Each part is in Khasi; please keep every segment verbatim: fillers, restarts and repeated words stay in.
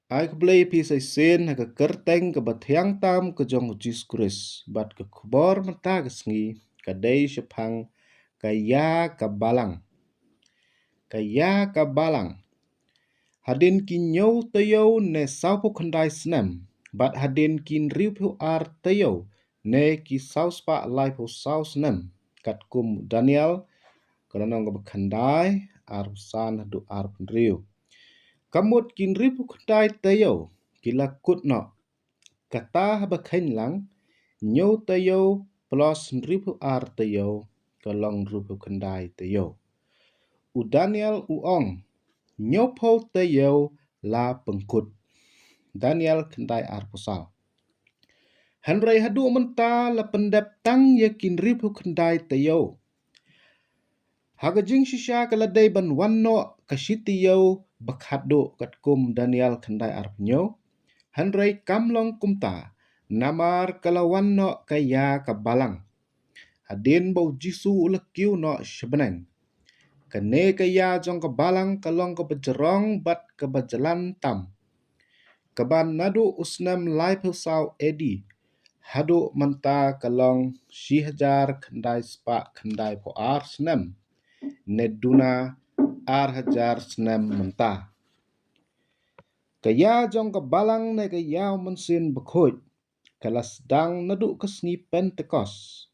Ai khublei phi sa shisien ha ka kyrteng kaba thiang tam ka jong u Jisu Khrist, bad ka khubor mynta ka sngi ka dei shaphang ka ïa ka balang. Ka ïa ka balang. Hadien ki hynñiew taïew ne sawphew khyndai snem, bad hadien ki hynriewphew ar taïew ne ki saw spah laiphew saw snem, katkum Daniel, ka lynnong kaba khyndai, arphew san haduh arphew hynriew. Ka mut ki hynriewphew khyndai taïew ki la kut noh. Kata haba kheiñ lang, hynñiew taïew plus hynriewphew ar taïew, ka long hynriewphew khyndai taïew. U Daniel u ong, hynñiewphew taïew la pynkut. Daniel khyndai arphew saw. Hynrei haduh mynta la pyndep tang ïa ki hynriewphew khyndai taïew. Ha ka jingshisha ka la dei ban wan noh ka shi taïew ba khatduh katkum Daniel khyndai arphew hynñiew. Hynrei kam long kumta, namar ka la wan noh ka ïa ka balang. Hadien ba u Jisu u la kiew noh sha bneng. Kane ka ïa jong ka balang ka long kaba jrong bad kaba jlan tam. Kaba naduh u snem laiphew saw A D haduh mynta ka long shi hajar khyndai spah khyndaiphew ar snem, ne duna ar hajar snem mynta. Ka ïa jong ka balang ne ka ïa u Mynsiem Bakhuid ka la sdang naduh ka sngi Pentekost.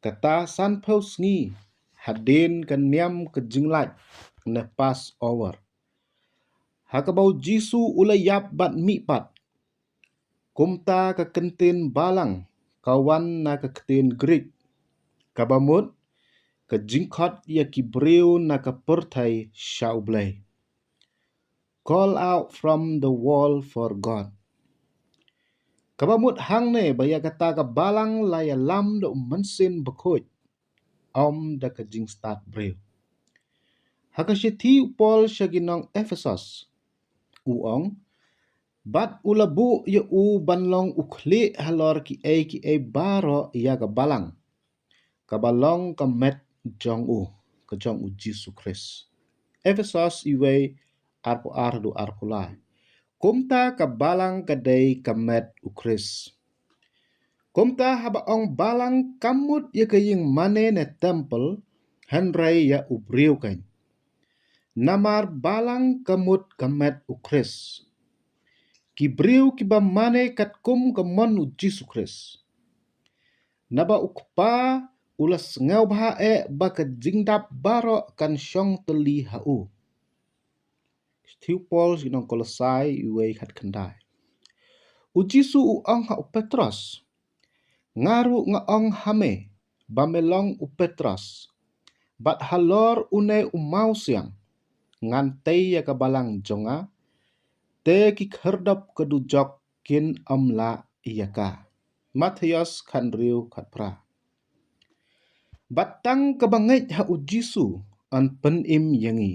Kata sanphew sngi hadien ka niam ka jinglait ne Passover, ha kaba u Jisu u la ïap bad mihpat. Kumta ka kyntien balang ka wan na ka ktien Greek, kaba mut ka jingkhot ïa ki briew na ka pyrthei sha U Blei. Call out from the world for God. Kaba mut hangne ba ïa kata ka balang la ïalam da u Mynsiem Bakhuid, ym da ka jingstad briew. Ha ka shithi u Paul sha ki nong Ephesos, u ong, bad u la buh ïa u ban long u khlieh halor kiei kiei baroh ïa ka balang, kaba long ka met jong u, ka jong u Jisu Khrist. Ephesos wei, arphew ar haduh arphew lai. Kumta ka balang ka dei ka met u Khrist. Kumta haba ong balang kam mut ïa ka ïing mane ne temple, hynrei ïa u briew keiñ. Namar balang ka mut ka met u Khrist. Ki briew kiba mane katkum ka mon u Jisu Khrist. Naba u Kpa u la sngewbha eh ba ka jingdap baroh kan shong tylli ha u. Shithi u Paul sha ki nong Kolosai wei khatkhyndai. U Jisu u ong ha u Petros, nga ruh nga ong ha me, ba me long u Petros, bad halor une u mawsiang ngan tei ïa ka balang jong nga, te ki khyrdop ka dujok kin ym lah ïa ka. Mathaios khathynriew khatphra. Bad tang kaba ngeit ha u Jisu yn pynim ïa ngi.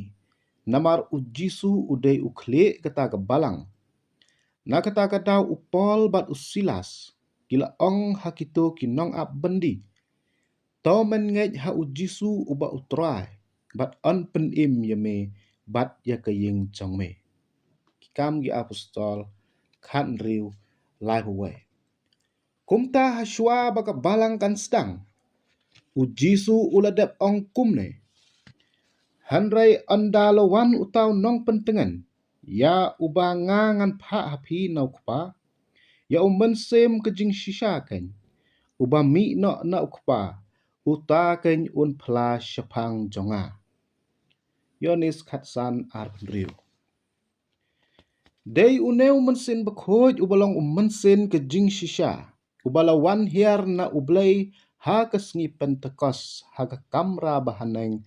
Namar u Jisu u dei u khlieh kata ka balang. Na kata ka daw u Paul bad u Silas ki la ong ha kito ki nongap byndi, to men ngeit ha u Jisu uba u Trai, bad yn pynim ïa me bad ïa ka ïing jong me. Ki Kam ki Apostol khathynriew, laiphew wei. Kumta ha shuwa ba ka balang kan sdang, u Jisu u la dep ong kumne, hynrei ynda la wan uta u nongpyntngen, ïa uba nga ngan phah ha phi na u Kpa, ïa u Mynsiem ka jingshisha keiñ, uba mih noh na u Kpa, uta keiñ un phla shaphang jong nga. Ïoannis khatsan, arphew hynriew. Dei une u Mynsiem Bakhuid uba long u Mynsiem ka jingshisha, uba la wan hiar na U Blei ha ka sngi Pentekost ha ka kamra bahaneng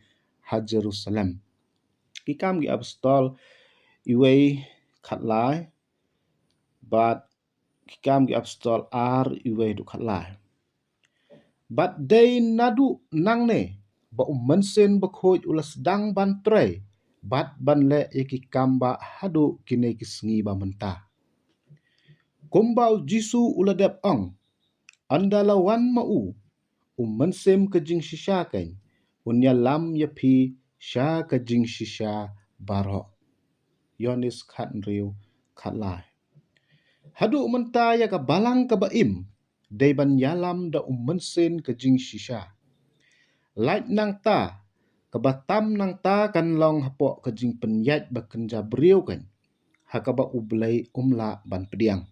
ha Jerusalem. Ki Kam ki Apostol wei khatlai, bad Ki Kam ki Apostol ar, wei haduh khatlai. Bad dei naduh nangne ba u Mynsiem Bakhuid u la sdang ban trei bad ban leh ïa ki kam ba haduh kine ki sngi ba mynta. Kumba u Jisu u la dep ong, ynda la wan ma u, u Mynsiem ka jingshisha keiñ un ïalam ïa phi sha ka jingshisha baroh. Ïoannis khathynriew, Khatlai. Haduh mynta ïa ka balang kaba im dei ban ïalam da u mynsiem ka jingshisha. Lait nangta, kaba tam nangta kan long hapoh ka jingpynïaid ba kynja briew kan, ha kaba U Blei um lah ban pdiang.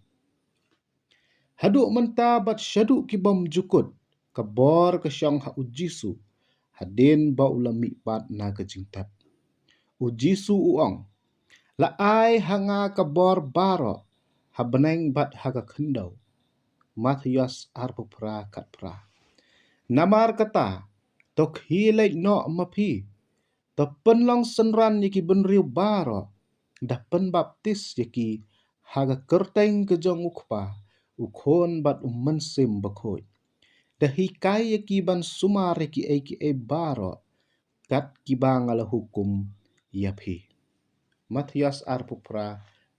Haduh mynta bad shaduh ki bymjukut, ka bor ka shong ha U Jisu, hadien ba u la mihpat na ka jingtep. U Jisu u ong, "La ai ha nga ka bor baroh, ha bneng bad ha ka khyndew." Mathaios arphew phra khatphra. Namar kata, to khie leit noh ma phi, to pynlong synran ïa ki bynriew baroh, da pynbaptis ïa ki ha ka kyrteng ka jong U Kpa, U Khun bad U Mynsiem Bakhuid. Da hikai ïa ki ban sumar ïa kiei kiei baroh kat kiba nga la hukum ïa phi. Mathaios arphew phra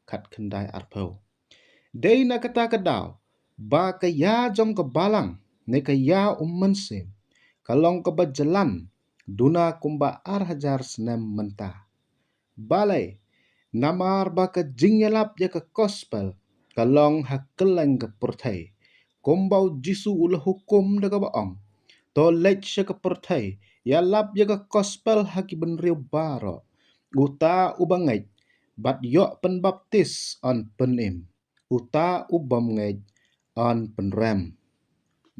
khatkhyndai arphew. Dei na kata ka daw ba ka ïa jong ka balang ne ka ïa u mynsiem ka long kaba jlan duna kumba ar hajar snem mynta. Balei? Namar ba ka jingïalap ïa ka gospel ka long ha kylleng ka pyrthei. Kumba U Jisu u la hukum da kaba ong, "To leit sha ka pyrthei, ïalap ïa ka gospel ha ki bynriew baroh. Uta uba ngeit bad ïoh pynbaptis yn pynim, uta u bym ngeit yn pynrem."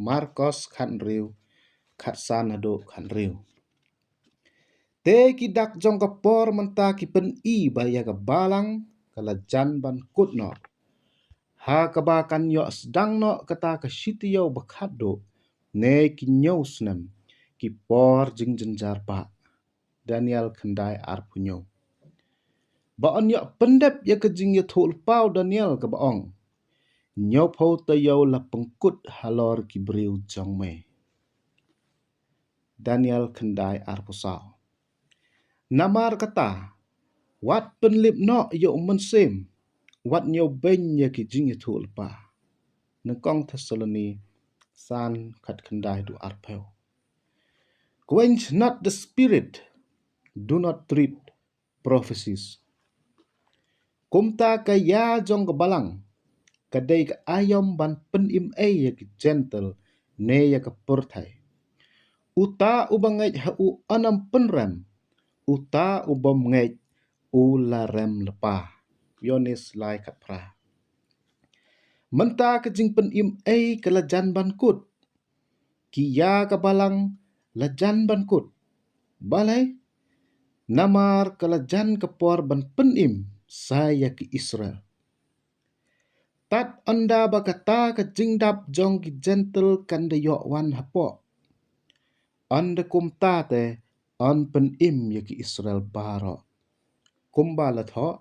Markos khathynriew, khatsan haduh khathynriew. Te ki dak jong ka por mynta ki pyni ba ïa ka balang ka la jan ban kut noh, ha kaba kan ïoh sdang noh kata ka shi taïew ba khatduh ne ki hynñiew snem, ki por jingjynjar ba. Daniel khyndai arphew hynñiew. Ba yn ïoh pyndep ïa ka jingïathuhlypa u Daniel kaba ong, "Hynñiewphew taïew la pynkut halor ki briew jong me." Daniel khyndai arphew saw. Namar kata, wat pynlip noh ïa u mynsiem, wat ñiewbeiñ ïa ki jingïathuhlypa. Nyngkong Thessaloni san, khatkhyndai haduh arphew. "Quench not the spirit, do not treat prophecies." Kumta ka ïa jong ka balang ka dei ka aïom ban pynim ei ïa ki Jentil ne ïa ka pyrthei. Uta uba ngeit ha u yn ym pynrem, uta u bym ngeit u la rem lypa. Ïoannis lai khatphra. Mynta ka jingpynim ei ka la jan ban kut. Ki ïa ka balang la jan ban kut. Balei? Namar ka la jan ka por ban pynim sa ïa ki Israel. Tad ynda ba kata ka jingdap jong ki Jentil kan da ïoh wan hapoh, ynda kumta te yn pynim ïa ki Israel baroh. Kumba la thoh,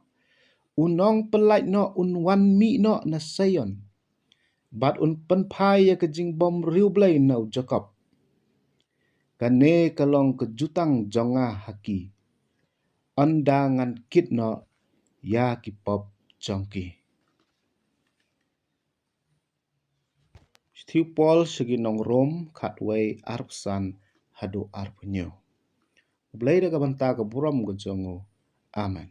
"U nongpyllait noh un wan mih noh na Sion, bad un pynphai ïa ka jingbymriewblei na u Jakob. Kane ka long ka jutang jong nga ha ki, ynda ngan kit noh ïa ki pop jong ki." Shithi u Paul sha ki nong Rom khatwei, arphew san haduh arphew hynñiew. U Blei da ka bynta ka burom ka jong u. Amen.